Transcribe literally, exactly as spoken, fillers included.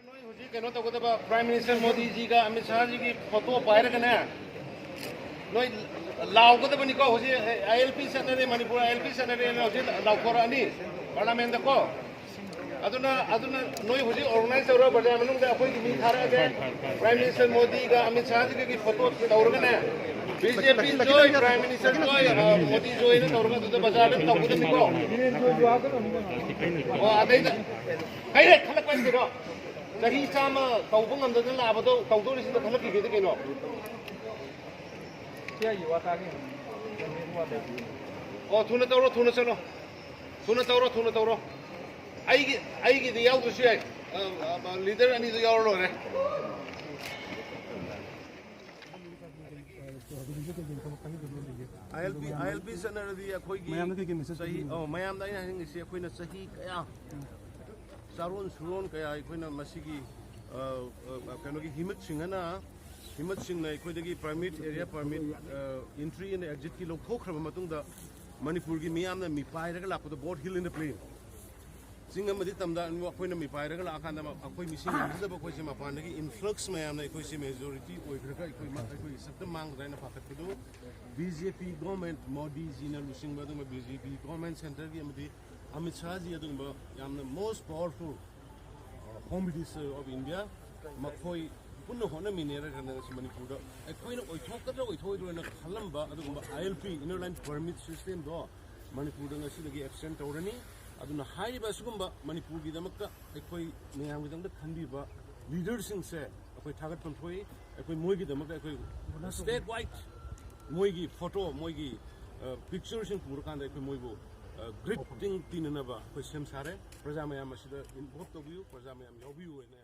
ꯅꯣꯏ ꯍꯧꯖꯤꯛ ꯀꯩꯅꯣ ꯇꯧꯒꯗꯕ, Prime Minister ꯃꯣꯗꯤꯖꯤꯒ ꯑꯃꯤꯠ ꯁꯥꯍꯖꯤꯒꯤ ꯐꯣꯇꯣ ꯄꯥꯏꯔꯒꯅꯦ, ꯅꯣꯏ ꯂꯥꯎꯒꯗꯕꯅꯤꯀꯣ꯫ ꯍꯧꯖꯤꯛ ILP ꯆꯠꯅꯔꯦ, ꯃꯅꯤꯄꯨꯔ ILP ꯆꯠꯅꯔꯦꯅ ꯍꯧꯖꯤꯛ ꯂꯥꯎꯊꯣꯔꯛꯑꯅꯤ ꯄꯥꯔꯂꯥꯃꯦꯟꯗꯀꯣ꯫ ꯑꯗꯨꯅ, ꯑꯗꯨꯅ ꯅꯣꯏ ꯍꯧꯖꯤꯛ organize ꯇꯧꯔꯣ, ꯕꯖꯥꯔ ꯃꯅꯨꯡꯗ ꯑꯩꯈꯣꯏꯒꯤ ꯃꯤ ꯊꯥꯔꯛꯑꯒꯦ꯫ Prime Minister ꯃꯣꯗꯤꯒ ꯑꯃꯤꯠ ꯁꯥꯍꯖꯤꯒꯒꯤ ꯐꯣꯇꯣ ꯇꯧꯔꯒꯅꯦ, BJP ꯖꯣꯏ, Prime Minister ꯖꯣꯏ, ꯑ, ꯃꯣꯗꯤ ꯖꯣꯏꯅ ꯇꯧꯔꯒ ꯑꯗꯨꯗ ꯕꯖꯥꯔꯗ ꯇꯧꯒꯗꯕꯅꯤꯀꯣ꯫ ꯑꯣ, ꯑꯗꯩꯗ ꯍꯩꯔꯦ ꯈꯜꯂꯛꯄ ꯍꯥꯏꯁꯤꯔꯣ? ꯆꯍꯤ ꯆꯥꯝꯃ ꯇꯧꯕ ꯉꯝꯗꯗꯅ ꯂꯥꯛꯑꯕꯗꯣ ꯇꯧꯗꯣꯔꯤꯁꯤꯗ ꯈꯜꯂꯛꯈꯤꯒꯦꯗꯤ ꯀꯩꯅꯣ? ꯑꯣ, ꯊꯨꯅ ꯇꯧꯔꯣ, ꯊꯨꯅ ꯆꯠꯂꯣ꯫ ꯊꯨꯅ ꯇꯧꯔꯣ, ꯊꯨꯅ ꯇꯧꯔꯣ꯫ ꯑꯩꯒꯤ, ꯑꯩꯒꯤꯗꯤ ꯌꯥꯎꯗ꯭ꯔꯁꯨ ꯌꯥꯏ꯫ ꯑ, ꯑ, leader ꯑꯅꯤꯗꯨ ꯌꯥꯎꯔ ꯂꯣꯏꯔꯦ꯫ ILP, ILP ꯆꯠꯅꯔꯗꯤ ꯑꯩꯈꯣꯏꯒꯤ ꯃꯌꯥꯝꯗ ꯀꯩ ꯀꯩ message ꯆꯍꯤ, ꯄꯤꯅꯤꯡꯕ? ꯑꯣ, ꯃꯌꯥꯝꯗ ꯑꯩꯅ ꯍꯥꯏꯅꯤꯡꯉꯤꯁꯤ, ꯑꯩꯈꯣꯏꯅ ꯆꯍꯤ ꯀꯌꯥ, ꯆꯥꯔꯣꯟ ꯁꯨꯔꯣꯟ ꯀꯌꯥ ꯑꯩꯈꯣꯏꯅ ꯃꯁꯤꯒꯤ, ꯑ, ꯑ, ꯀꯩꯅꯣꯒꯤ ꯍꯤꯃꯠ ꯁꯤꯡꯍꯅ, ꯍꯤꯃꯠ ꯁꯤꯡꯅ ꯑꯩꯈꯣꯏꯗꯒꯤ permit, area permit, ꯑ, entry and exitꯀꯤ ꯂꯧꯊꯣꯛꯈ꯭ꯔꯕ ꯃꯇꯨꯡꯗ ꯃꯅꯤꯄꯨꯔꯒꯤ ꯃꯤꯌꯥꯝꯅ ꯃꯤꯄꯥꯏꯔꯒ ꯂꯥꯛꯄꯗ, boat hill in the plain, ꯆꯤꯡ ꯑꯃꯗꯤ ꯇꯝꯗ ꯑꯩꯈꯣꯏꯅ ꯃꯤꯄꯥꯏꯔꯒ ꯂꯥꯛꯑꯀꯥꯟꯗ ꯑꯩꯈꯣꯏ ꯃꯤꯁꯤꯡ ꯌꯥꯝꯖꯗꯕ ꯑꯩꯈꯣꯏꯁꯦ ꯃꯄꯥꯟꯗꯒꯤ influx ꯃꯌꯥꯝꯅ ꯑꯩꯈꯣꯏꯁꯦ majority ꯑꯣꯏꯈ꯭ꯔꯒ ꯑꯩꯈꯣꯏ ꯃ-, ꯑꯩꯈꯣꯏꯒꯤ ꯁꯛꯇꯝ ꯃꯥꯡꯒꯗ꯭ꯔꯥ ꯍꯥꯏꯅ ꯄꯥꯈꯠꯄꯗꯨ BJP government, ꯃꯣꯗꯤꯖꯤꯅ ꯂꯨꯆꯤꯡꯕ ꯑꯗꯨꯒꯨꯝꯕ BJP government centreꯒꯤ ꯑꯃꯗꯤ ꯑꯃꯤꯠ ꯁꯥꯍꯖꯤ ꯑꯗꯨꯒꯨꯝꯕ ꯌꯥꯝꯅ most powerful, uh, home minister of India, ꯃꯈꯣꯏ ꯄꯨꯟꯅ ꯍꯣꯠꯅꯃꯤꯟꯅꯔꯒ ꯉꯁꯤ ꯃꯅꯤꯄꯨꯔꯗ ꯑꯩꯈꯣꯏꯅ ꯑꯣꯏꯊꯣꯛꯀꯗ꯭ꯔꯥ ꯑꯣꯏꯊꯣꯛꯑꯣꯏꯗ꯭ꯔꯥ ꯍꯥꯏꯅ ꯈꯜꯂꯝꯕ ꯑꯗꯨꯒꯨꯝꯕ ILP, Inner Line Permit systemꯗꯣ ꯃꯅꯤꯄꯨꯔꯗ ꯉꯁꯤꯗꯒꯤ absent ꯇꯧꯔꯅꯤ꯫ ꯑꯗꯨꯅ ꯍꯥꯏꯔꯤꯕ ꯑꯁꯤꯒꯨꯝꯕ ꯃꯅꯤꯄꯨꯔꯒꯤꯗꯃꯛꯇ ꯑꯩꯈꯣꯏ ꯃꯌꯥꯝꯒꯤꯗꯃꯛꯇ ꯈꯟꯕꯤꯕ leaderꯁꯤꯡꯁꯦ ꯑꯩꯈꯣꯏ ꯊꯥꯒꯠꯐꯝ ꯊꯣꯛꯏ꯫ ꯑꯩꯈꯣꯏ ꯃꯣꯏꯒꯤꯗꯃꯛꯇ ꯑꯩꯈꯣꯏ statewide ꯃꯣꯏꯒꯤ photo, ꯃꯣꯏꯒꯤ, ꯑ, pictureꯁꯤꯡ ꯄꯨꯔꯀꯥꯟꯗ ꯑꯩꯈꯣꯏ ꯃꯣꯏꯕꯨ, ꯑ, greeting ꯄꯤꯅꯅꯕ ꯑꯩꯈꯣꯏ ꯁꯦꯝ ꯁꯥꯔꯦ꯫ ꯄ꯭ꯔꯖꯥ ꯃꯌꯥꯝ ꯑꯁꯤꯗ involve ꯇꯧꯕꯤꯌꯨ, ꯄ꯭ꯔꯖꯥ ꯃꯌꯥꯝ ꯌꯥꯎꯕꯤꯌꯨ ꯍꯥꯏꯅ